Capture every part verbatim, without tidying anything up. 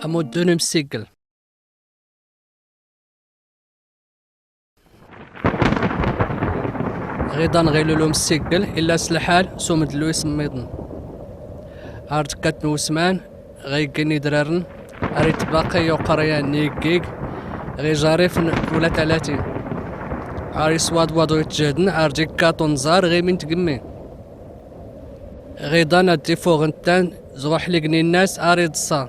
Amuddun imsigel. Ɣidan ɣilul umsigel illa s lḥal s umedlu isemmiḍen. Ar tekkat n usman, ɣiggin idraren, ar itbaqi uqeryan n yiggig, ɣijarifen ula talatin. Ar iswaḍ waḍu itjehden, ar d-ikkaṭ unẓar ɣimin tgemmi. Ɣidan ad d-ifuɣ ntan, zɣuḥligen innas ar iḍsa.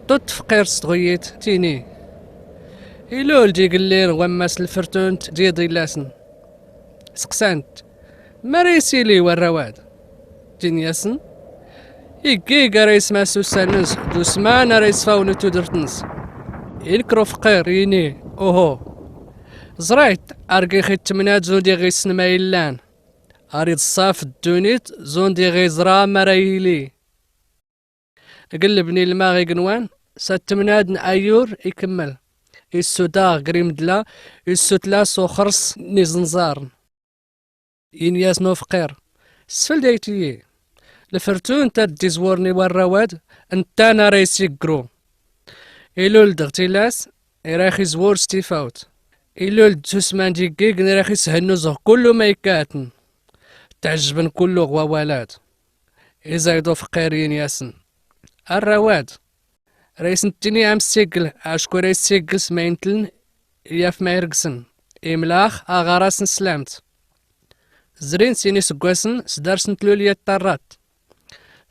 Tut tefqir s tɣeyyit, tini: Ilul-d igellir wammas lfertunt d yiḍ illasen. Seqsant: "Mara yesili warraw-ad?" Tin-yasen: "Iggig ara yesmas ussan-nnes, d usman ara yesfawen tudert-nnes." Inker ufqir, yini: "Uhu. Ẓrayt, argix ittemnad zund iɣisen ma yellan. Ar iḍsaf ddunit zund iɣiẓra mara yili." Gellben ilmaɣ igenwan, sa ttemnad n ayyur ikemmel. Issudaɣ grimdla, issutla s uxers n izenẓaren. Ini-yasen ufqir: "Sfeldayt-iyi. Lfertunt ad d-izwuren i warraw-ad, ntan ara yesiggru." Ilul-d ɣ tilas, irax izwur s tifawt. Ilul-d s usman d iggigen, irax ishennu zɣ kullu ma yekkaten. Tɛejben kullu ɣ wawal-ad. Izayd ufqir, ini-yasen: "Arraw-ad, ra yesentini amsigel, acku ra yessigel s ma yentlen, yaf ma iregsen. Imlax aɣaras n slamt." Zrin sin iseggasen, sdarsen tlulya d tarrat.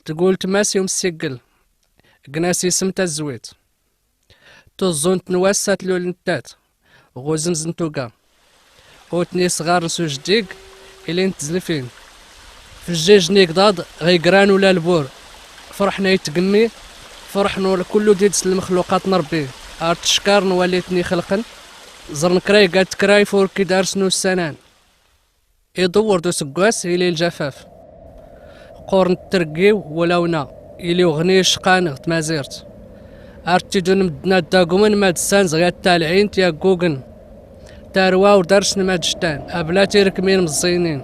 Tgul tmas i umsigel. Gnas isem tazwit. Tuẓẓunt n wass ad tlul nettat. Ɣ uzenz n tuga. Utni isɣaren s ujdig, ilin tezlfin. Fejjij n igḍaḍ ɣ igran ula lbur. Ferḥen ay tgemmi, ferḥen ula kullu did s lmexluqat n Rebbi. Ar teckarn walli ten-ixelqen, ẓren kra iga tekra ifurki darsen ussanan. Iḍewwer-d useggas, ili ljafaf. Qqurent tergiw wulawna, ili uɣni icqan ɣ tmazirt. Ar ttidun medden ad dagumen ma d-ssanzeɣ yat talɛint yaggugen. Tarwa ur darsen ma d-jtan, abla tirekmin meẓẓinin.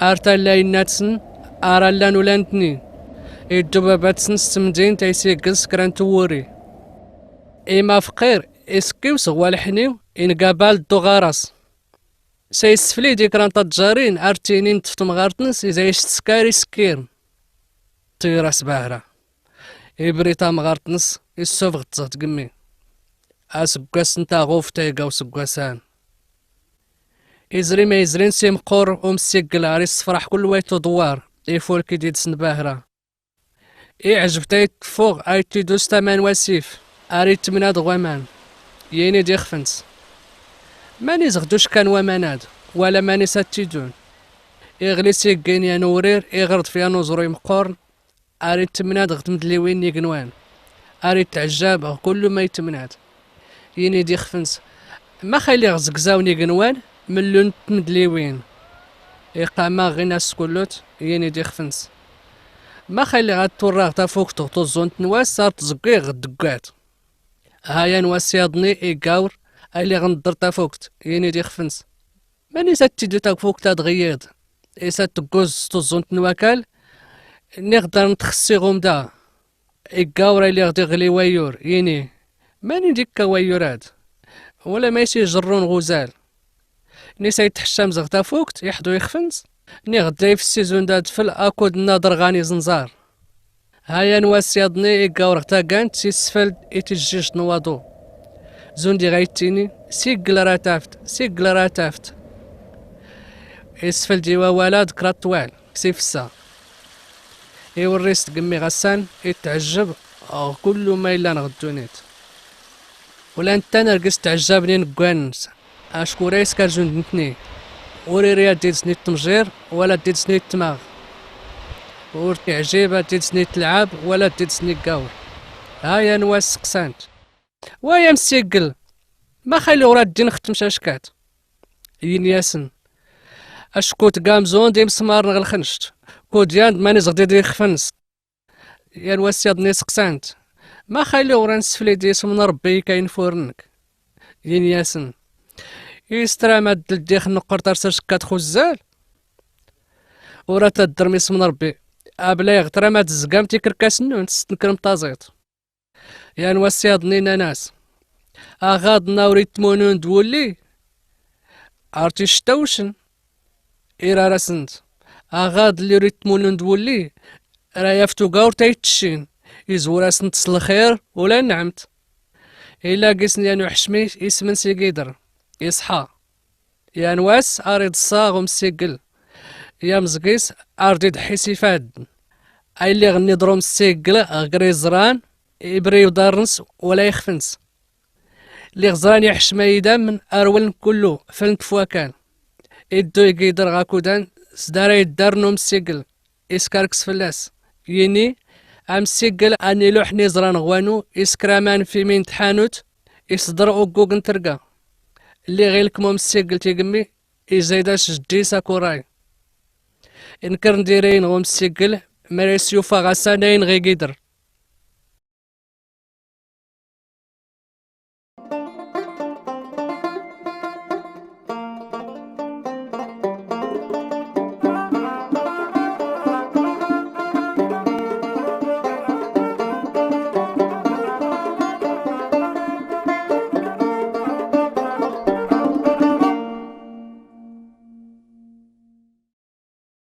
Ar talla yennat-sen, ar allan ula netni. Iddu baba-tsen s temdint ay s-iggez kra n tewwuri. Ima fqir, isekkiw s ɣwalḥni, ingabal d uɣaras. Sa yessefli-d i kra n taǧǧarin ar ttinin ṭṭef temɣart-nnes iza yecteskar isekkir. Tira s bahra. Ibri tamɣart-nnes, issufeɣ-tt ɣ tgemmi. Aseggas n taɣuft ayga useggasan. Izri ma izrin s imqur umsiggel ar issefraḥ kul way tuḍwar, ifulk i d-idsen bahra. Iɛjeb-t ay teffuɣ ay t-idus tama n wasif, ar ittemnad ɣ waman. Yini-d ixef-nnes. Mani zɣ d ucekka n waman-ad, wala mani s ad t-idun. Iɣli s iggin yan uwrir, iɣerḍef yan uẓru imeqqoren, ar ittemnad ɣ tmedliwin n igenwan, ar itteɛjab ɣ kullu ma ittemnad. Yini-d ixef-nnes: "Max ay lliɣ zegzaw n igenwan, mellunt tmedliwin." Iqama ɣin askullut, yini-d ixef-nnes: "Max ay lliɣ ad turraɣ tafukt ɣ tuẓẓunt n wass ar tẓeggiɣ ɣ ddeggat?" Hayan wass yaḍni igawr, ay lliɣ nedder tafukt, yini-d ixef-nnes: "Mani s ad tidu tafukt ad ɣ yiḍ, is ad tegguz s tuẓẓunt n wakal, niɣ dar n txessi ɣ umda." Igga ur ay lliɣ d iɣli wayyur, yini: "Mani d-ikka wayyur-ad? Wala ma is ijerrun ɣ uzal?" Nis ay tḥeccam zɣ tafukt, iḥḍu ixef-nnes, niɣ dda ifessi zund adfel akud nnaḍer ɣan iẓenẓar. Hayan wass yaḍni igga ur ɣ tagant s isfel i tijjict n waḍu. Zund iɣ ay ttini: "Siggel ra taft, siggel ra taft." Isfel-d i wawal-ad kraṭ twal. S ifessa. Iwerri s tgemmi ɣassan, itɛejjeb ɣ kullu ma yellan ɣ ddunit. Ula nettan argis tɛejjaben ineggan-nnes, acku ur iskar zund netni. Ur iri ad d-idsen i temjir, wala ad d-idsen i tmaɣ. Ur t-iɛjib ad d-idsen i telɛab, wala ad d-idsen i gawr. Hayan wa sseqsan-t: "Way amsiggel, max ay lliɣ ur ad d-nxeddem cackat?" Yin-yasen: "Acku tgamzun d imesmaren ɣ lxenct, Kudyand mani zɣdid ixfens. Yan wass yaḍni seqsan-t: "Ma xali ur anseflid isem n Ṛebbi kayen furnek?" Yin-yasen: "Istram ad d-ldix neqqert ar sacekkat xuzzal? Ur ad taddrem isem n Ṛebbi abla iɣtram ad tezgam tikerkas-nnun s tnekrem taẓiḍ." Yan wass yaḍni nnan-as: "Aɣaḍ na ur ittmunun d wulli ar ticettawcen." Irarasen-t: "Aɣaḍ li ur ittmunun d wulli ra yaf tugawt ay ttccin, izwur-asent s lxir ula nneɛmt." Illa gis n yan uḥecmi isem-nnes igider iṣḥa. Yan wass ar iḍsa ɣ umsigel yamẓgis ar d-iḍḥis ifadden. Ay lliɣ nniḍer umsigel ɣer iẓran ibri udarren-s wala ixef-nnes. Lliɣ ẓran iḥecma idammen ar wal n kullu fel n tefwakan. Iddu igider ɣ akudan s dara iddarren umsigel iskerkes fell-as, yini: "Amsigel a niluḥ niẓran ɣ wanu iskraman f imi n tḥanut, isḍer uggug n terga. Lliɣ ilkem umsigel tigemmi izayed-as jeddi-s akuray." Inker n dirayen ɣ umsigel mara is-yufa ɣas anayen ɣ igider.